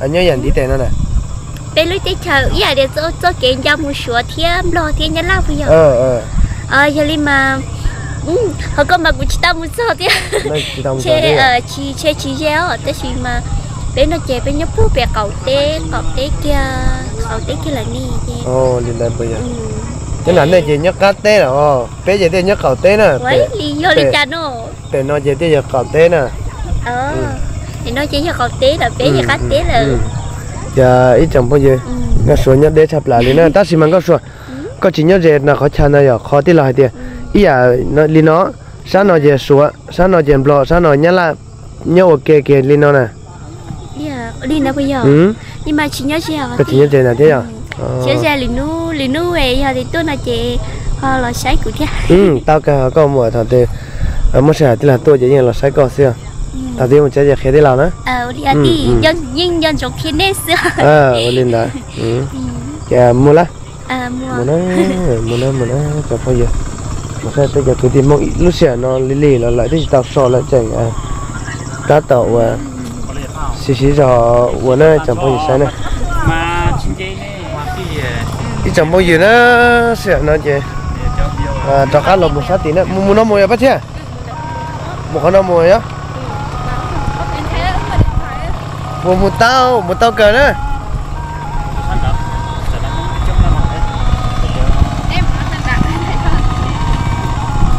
nyob yam ntiv tes no na? Peb lub teb chaws ib yam li txoj kev nce mus Suav thiab Nplog thiab Nyab Laj puas yog? Yog li mas, ho koj mas kuv tsis tau mus txog thiab. Ntshe tsis ze os, tab sis mas peb no ces peb nyob puag pem qaum teb, qaum teb kiag, qaum teb kiag lawm ne. Li ntawd puas yog? Nyob nram nej ces nyob qab teb lawm, peb ces thiaj nyob qaum teb na. Li yog li cas no? Pem no ces thiaj yog qaum teb na. Pem no ces yog qaum teb lawm, peb yog qab teb lawm. Ces ib tsoom phooj ywg, Nkauj Suav nyob deb tshaj plaws li na, tab sis mas Nkauj Suav, koj tsis nyob ze no qhov chaw no yog qhov tij laug hais tias ib yam li no, sab no ces Suav, sab no ces Nplog, sab no Nyab Laj, nyob ua ke kiag li no na. Koj tsis nyob ze na thiab yog? Lwm hnub yog tias tuaj no ces ho los saib kuv thiab. Tau kawg, koj muam thaum twg muaj sij hawm tij laug tuaj ces yeej los saib koj xwb. Thaum twg mus tsev ces qhia tij laug na. Yeej nco ntsoov qhia nej xwb. Ua li ntawd. Ces mus lawm. Mus na, mus na, mus na cov phooj ywg. Mus saib peb cov kwv tij Hmoob lub sij hawm no li lig los lawm twb tsis tau so lawm tseem tab tom uas siv siv zog ua na cov phooj ywg saib na. Ib tsoom phooj ywg na, sij hawm no ces rov qab los mus sab tid na, mus no mus yog Paj Tshiab. Mus qhov no mus yog? Mus, mus tau, mus tau kawg na.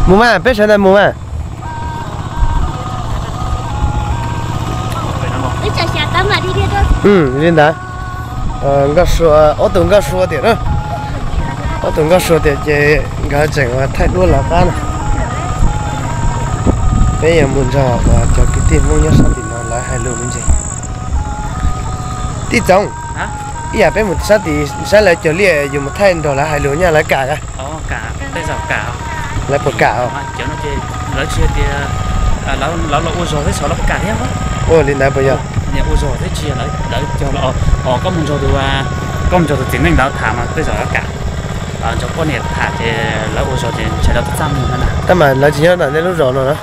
Mus mas, peb sawv daws mus mas. Li ntawd, Nkauj Sua, ob tug Nkauj Sua tiam na, ob tug Nkauj Sua tiam ces nkawd tseem thaij duab lawv qab na. Peb yuav mus nrog cov kwv tij Hmoob nyob sab tim no lawv hais lus me ntsis. Tij Txoov, ib yam peb mus sab tim saib lawv cog liaj, yus mus thaij nrog lawv hais lus nyaj lawv kam. Lawv puas kam? Ua li ntawd puas yog? Koj mus nrog tus txiv neej ntawd tham mas tej zaum lawv kam. Nrog poj niam tham ces lawv ua zog ces ntshai lawv txaj muag na. Tab mas lawv tsis nyob ntawm nej lub zos no na?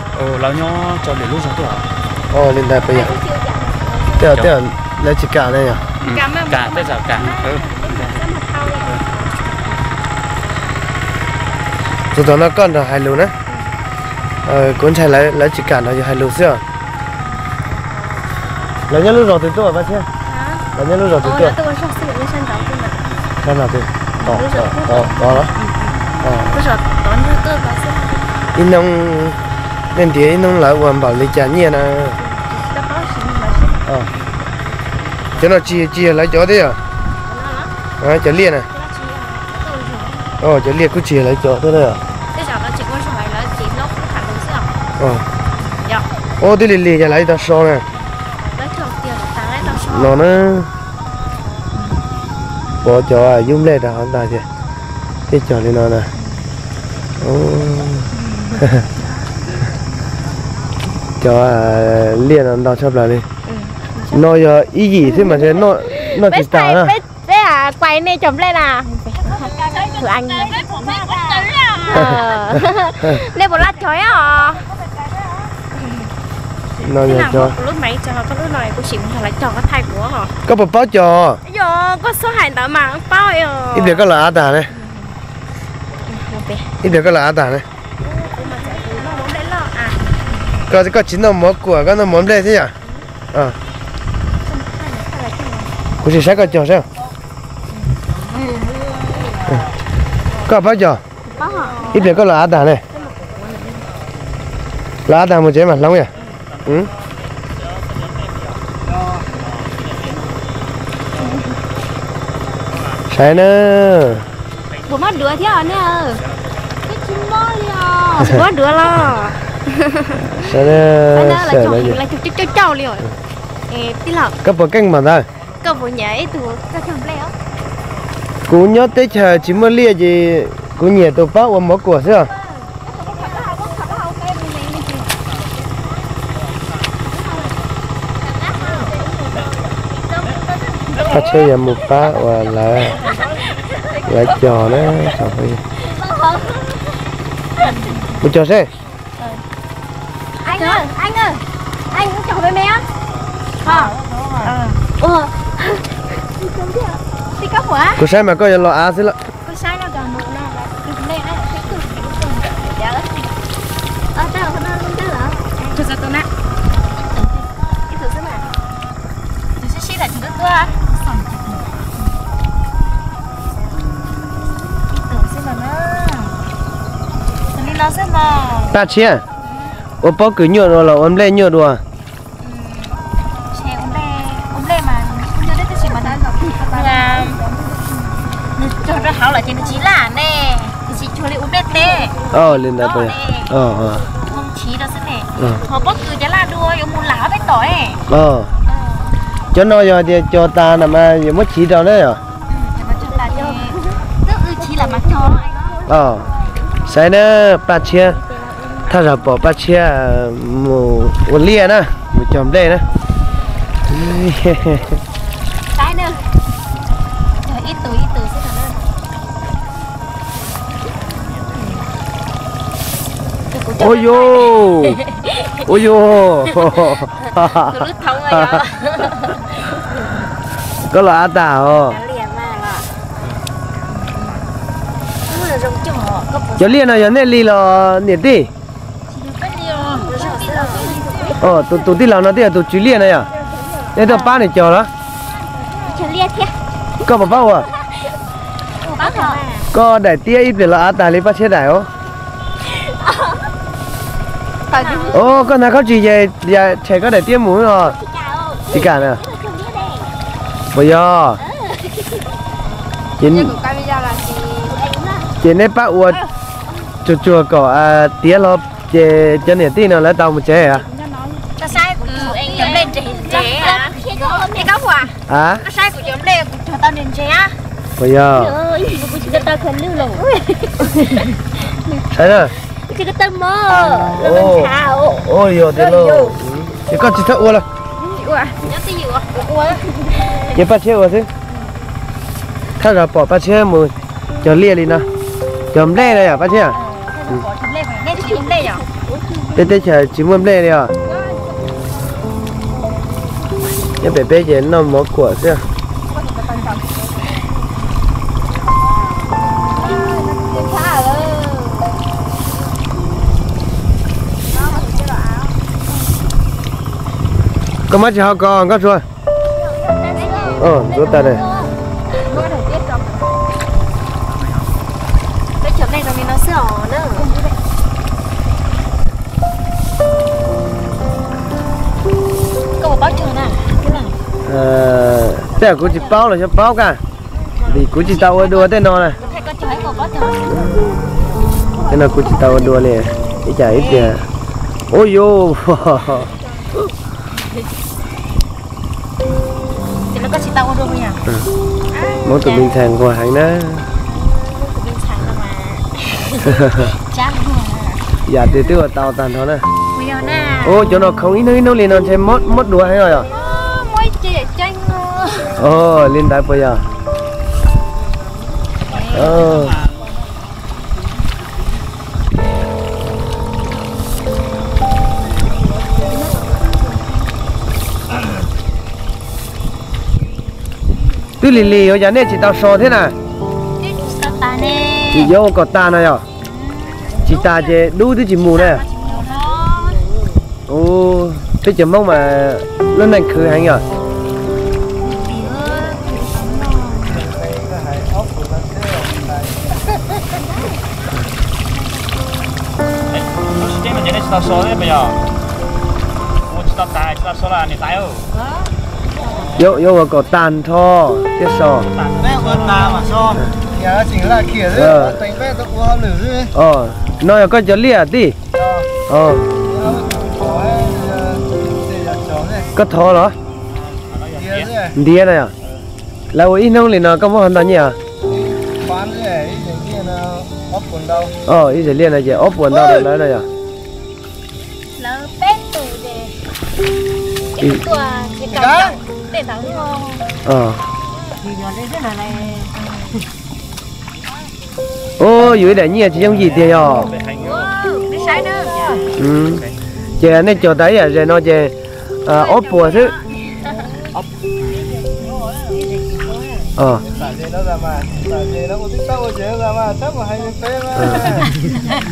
Lawv nyob rau lwm lub zos tuaj. Li ntawd puas yog? Tej zaum lawv tsis kam ne yog? Kam, tej zaum kam. Tus tom no koj nrog hais lus na. Kuv ntshai lawv tsis kam nrog yus hais lus xwb os. Lawv nyob lub zos twg tuaj Paj Tshiab? Lawv nyob lub zos twg tuaj? Sab no twg? Tod los? Ib hnub nej ntiav ib hnub lawv ua npaum li cas nyiaj na? Cov no tsis, tsis yog lawv cov thiab yog? Cov liaj na. Cov liaj kuj tsis yog lawv cov thiab na. Ua twb lig lig cas lawv tau so na. No na, pov cov yub nplej rau hauv ntag ces thiaj cog li no na. Cov liaj no ntau tshaj plaws li. No yog ib yim xwb mas noj tsis tas na. Peb kuais nej cog nplej na. Nej puas laj cog os? Koj puas paub cog? Koj xub hais ntawd mas paub. Ib pliag koj los av tag ne. Ib pliag koj los av tag ne. Koj tsis noj mov kuam, koj noj mov nplej thiab yom? Kuv sim saib koj cog saib. Koj paub cog? Ib pliag koj los av tag ne. Los av tag mus tsev mas hloov yom. Saib na. Puas muab duav thiab ne? Tsis muab li os. Tsis muab duav los? Saib na, lawv cog cauj cauj li os. Tij laug, koj puas keej npaum ntawd? Koj puas nyiam ib tug koj cog nplej? Kuv nyob teb chaws tsis muaj liaj ces kuv nyiam tus pab ua mov kuam xwb os. Paj Tshiab yuav mus pab uas lawv, lawv cog na. Mus cog seb. Kuv saib mas koj yuav los av xwb lawm. Paj Tshiab, ua pob kws nyuaj dua los ua nplej nyuaj dua? Li ntawd. Cov no yog tias cog tas na mas yuav muab chiv rau na yom. Saib na, Paj Tshiab, thaj zaug pom Paj Tshiab mus ua liaj na, mus cog nplej na. Ua yuj, ua yuj. Koj los av tag os. Cov liaj no yog nej li los niam tij? Tus tij laug no twb yog tus tswv liaj no yog? Nej tuaj pab nws cog los? Koj puas pab ua? Koj daim tiab ib pliag los av tag li Paj Tshiab daim os. Koj hnav khaub tsis ces tshem koj daim tiab mus os. Tsis kam na. Puas yog? Ces neb pab ua tsuag tsuag kom tiav hlo ces cov niam tij no lawv tau mus tsev. A, puas yog? Saib na. Yog tias lauj, ces koj tsis txhob ua lawm. Ces Paj Tshiab ua xwb. Thaj zog pom Paj Tshiab mus cog liaj li no. Cog nplej na yom Paj Tshiab? Peb teb chaws tsis muaj nplej li os. Nyob pem peb ces noj mov kuam xwb. Koj muab tsis hau ko nkauj tsua. Ntxuav tas. Tej kuv tsis paub los xyov paub kaj, vim kuv tsis tau ua dua tej no na. Tej no kuv tsis tau ua dua li, ib cas ib tiag. Ua yuv. Hmoob tus me ntxhais nquag heev na. Yam twg twb ua tau tag nrho na. Ua cov no khoov ib hnub ib hnub li no ntshe mob dua heev os yom. Li ntawd puas yog? Twb lig lig ua cas nej tsis tau so thiab na? Tsis yuav ua kom tag no yog? Tsis tas ces dub twb tsis mus na. Peb cov Hmoob mas lub neej khwv heev yog. Yuav ua kom tag nrho thiab so. No yog koj cov liaj tij. Koj thov los? Ntiav no yog. Lawv ua ib hnub li no koj muab hov ntau nyiaj? Ib zeem liaj no ces ob puas ntau rau lawv no yog. Ua yus ib daim nyiaj tsis yooj yim tiag yog. Ces nej cog tas ib yam zes no ces ob puas xwb.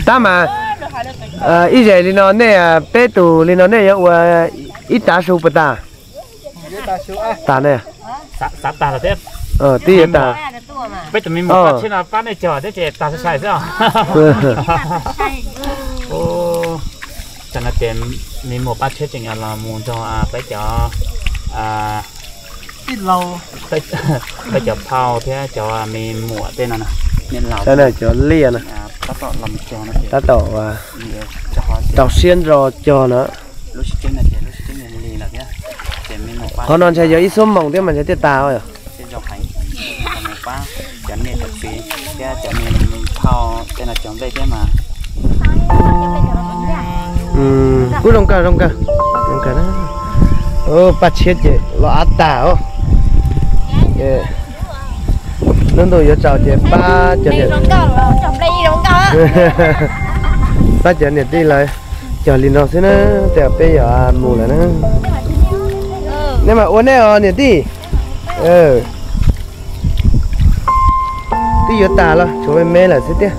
Tab mas ib zes li no nej peb tus li no nej yuav ua ib tav su puas tas? Tas ne. Twb yuav tas. Peb tus me muam Paj Tshiab no pab nej cog thiab ces tas sai sai xwb os. Tam no ces me muam Paj Tshiab tseem los mus nrog peb cov, peb cov phauj thiab cov me muam tej no na. Saib na, cov liaj no tab tom rau siab ntso cog no. Qhov no ntshe yog ib xuab moos thiab mas ntshe thiaj tas yog. Kuj zoo kawg, zoo kawg, zoo kawg. Paj Tshiab ces los av tag os. Lub ntuj yuav tsaus ces pab cov niam, pab cov niam tij lawv cog li no xwb na, tej peb yuav mus lawm na. Nej mas ua nej os niam tij. Twb yuav tas los tshuav me me lawm xwb tiag.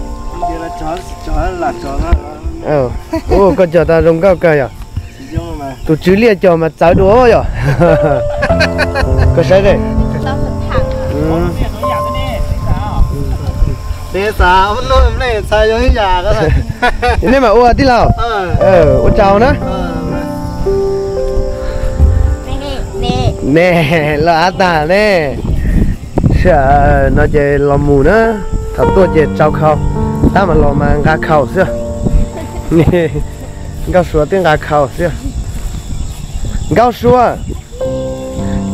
Ua koj cog tau zoo nkauj kawg yom. Tus tswv liaj cog mas txawv dua yom. Koj saib. Nej mam ua tij laug. Ua tsaug na. Ne, los av tag ne. Sij hawm no ces los mus na, thaum tuaj ces tsau khau, tab mas los mas nqa khau xwb. Nkauj Suav twb nqa khau xwb. Nkauj Suav,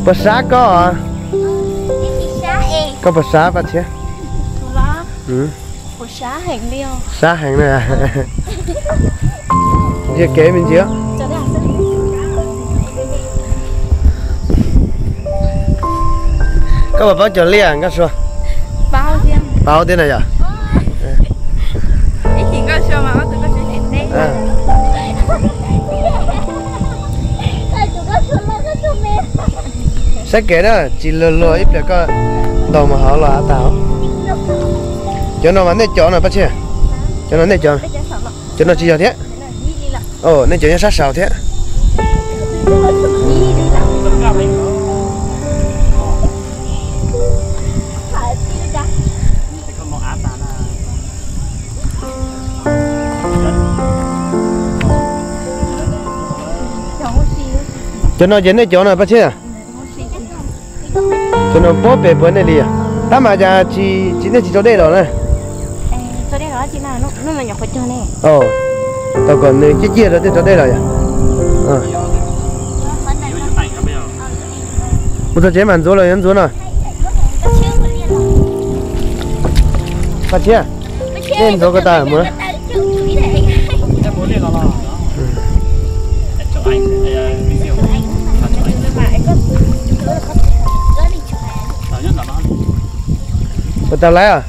puas sab koj? Koj puas sab Paj Tshiab? Sab heev na. Ntsia kev me ntsis. Koj puas paub cov liaj Nkauj Suav? Paub thiab na yom. Saib kev na, tsis luag luag ib pliag koj ntaus mus hauv los av tag. Cov no mas nej cov no Paj Tshiab? Cov no nej cov? Cov no tsis yog thiab. Nej cov nyob sab saud thiab. Cov no ces nej cov no Paj Tshiab? Cov no puab pem puab nej li yom. Tab mas cas tsis, nej tsis rau dej los na? Tau kom nws ciaj ciaj rau thiaj rau dej los yom. Mus txog tsev mas ntxuav los yuav ntxuav no. Paj Tshiab, nej ntxuav ko tas mus na. Puas tau laiv?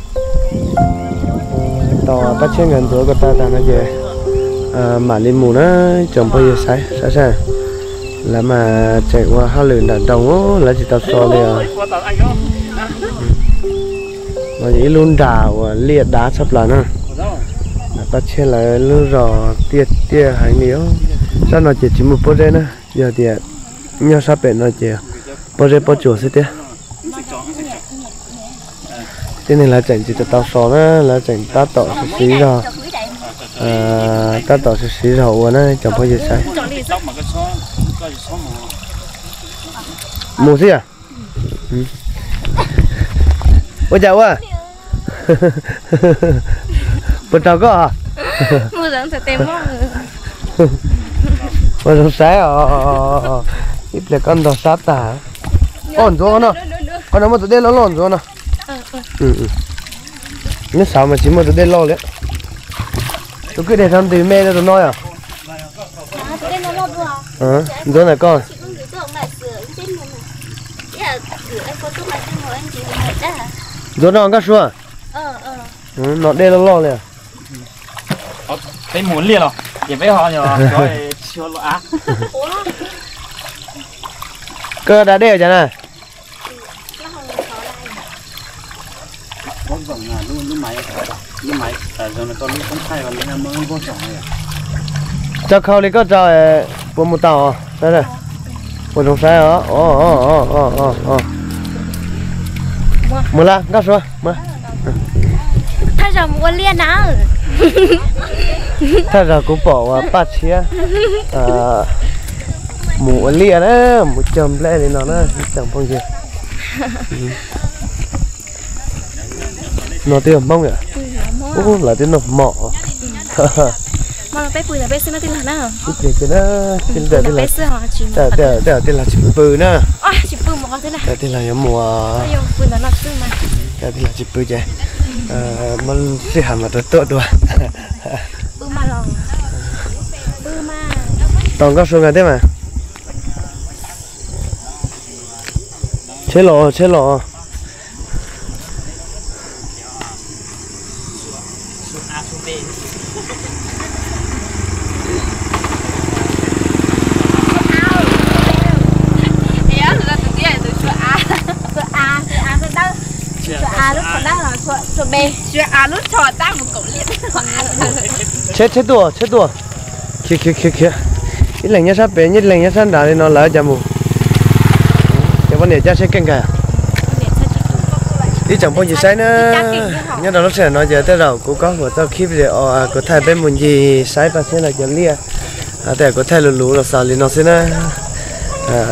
Tos Paj Tshiab nkawd ntxuav ko tas tag no ces mam li mus na, tsoom phooj ywg saib saib. Lawv mas tseem ua hauj lwm nram nroog, lawv tsis tau so li os. No yog ib lub nram uas liaj dav tshaj plaws na. Paj Tshiab lawv lub zos tiaj tiaj heev li os. Sab no ces tsis muaj pob zeb na, yog tias nyob sab pem no ces pob zeb pob tsuas xwb thiab. Tib neeg lawv tseem tsis tau so na, lawv tseem tab tom siv zog, tab tom siv zog ua na cov phooj ywg saib. Mus xwb yom. Ua cas ua? Puas raug koj? Ua zoo saib os. Ib pliag koj ntog sab tag. Ntxuav no, qhov no muaj tus dej loj loj ntxuav no. Neb saud mas tsis muaj tus dej loj li. Tus kwj deg tau ntws me rau tus no yom. Ntxuav ntawm koj. Ntxuav no Nkauj Sua. No dej loj loj li. Peb mus liaj los ces peb ho tsis ua av. Koj da dej cas na? Tso khau li koj tso, puas mus tau? Ua zoo saib os. Mus lawm Nkauj Sua. Thaj zaug mus ua liaj na. Thaj zaug kuv pom uas Paj Tshiab mus ua liaj na, mus cog nplej li no na ib tsoom phooj ywg. No twb yog Hmoob yom? Ub, lawv twb noj hmo. Ib pliag ces na, tej zaum tej zaum tij laug tsis pw na. Tej zaum tij laug yuav mus, tej zaum tij laug tsis pw ces muab sij hawm mas rau tuaj dua. Tos Nkauj Sua nkawd thiab mas. Tsheb los, tsheb los. Tsheb, tsheb tuaj, tsheb tuaj. Khiav, khiav, khiav, khiav. Ib leeg nyob sab pem, ib leeg nyob sab nrad li no lawv cas mus. Ces poj niam cab tsheb keej kawg. Ib tsoom phooj ywg saib na, nyob rau lub sij hawm no ces tej zaum kuv kob huam txoj clip es kuv thaij peb mus ncig saib Paj Tshiab lawv cov liaj. Tej zaum kuv thaij luv luv los xaus li no xwb na.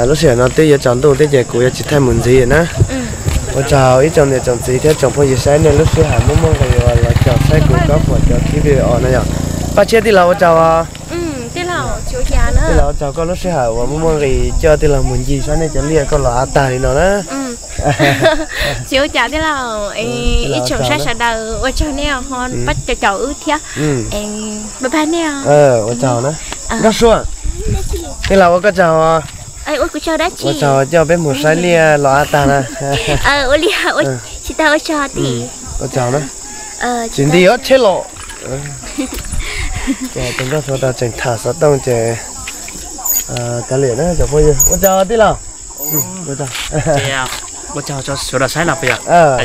Lub sij hawm no twb yuav tsaus ntuj thiab ces kuv yuav tsis thaij mus ntxiv na. Ua tsaug ib tsoom niam tsoom txiv thiab tsoom phooj ywg saib nej lub sij hawm muaj muaj nqis uas los caum saib kuv Kab Fuam cov clip video no yom. Paj Tshiab tij laug ua tsaug. Tij laug ua tsaug koj lub sij hawm uas muaj muaj nqis coj tij laug mus ncig saib nej cov liaj koj los av tag li no na. Tsis ua cas tij laug, ib tsoom saib sawv daws ua tsaug nej ho pab caum wb thiab. Pab nej. Ua tsaug na. Nkauj Sua, tij laug ua koj tsaug. Ua tsaug coj peb mus saib liaj los av tag na. Ua li, tsis tau ua tsaug tiag. Ua tsaug na. Tsis nti ob tsheb los. Ces Nkauj Sua tau tseem tham xov tooj ces kav liam na cov phooj ywg. Ua tsaug tij laug. Ua tsaug rau sawv daws saib no puas yog?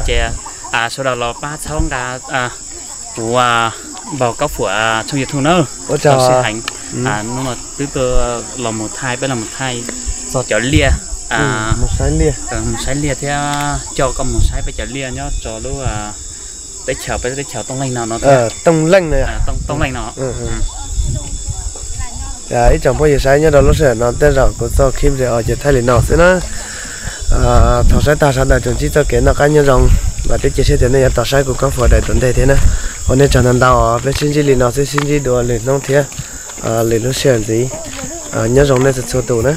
Ces sawv daws los pab txhawb nqa kuv npawg Kab Fuam tshooj YouTube na. Ua tsaug sij heev. Hnub no twb tuaj los mus thaij, peb los mus thaij txog cov liaj, mus saib liaj thiab coj koj mus saib peb cov liaj nyob rau lub teb chaws, peb lub teb chaws Tooj Leej no no. Tooj Leej no. Tooj Leej no. Ib tsoom phooj ywg saib nyob rau lub sij hawm no tej zaum kuv txoj clip video ces thaij li no xwb na. Thaum saib tag sawv daws tsuas ntsib txoj kev noj qab nyob zoo, vam thiab cia siab tias nej yuav tos saib kuv Kab Fuam daim tom ntej thiab na. Ua nej tsaug ntau ntau, peb sib ntsib li no xwb, sib ntsib dua lwm hnub thiab lwm lub sij hawm ntxiv. Nyob zoo nej txhua txhua tus na.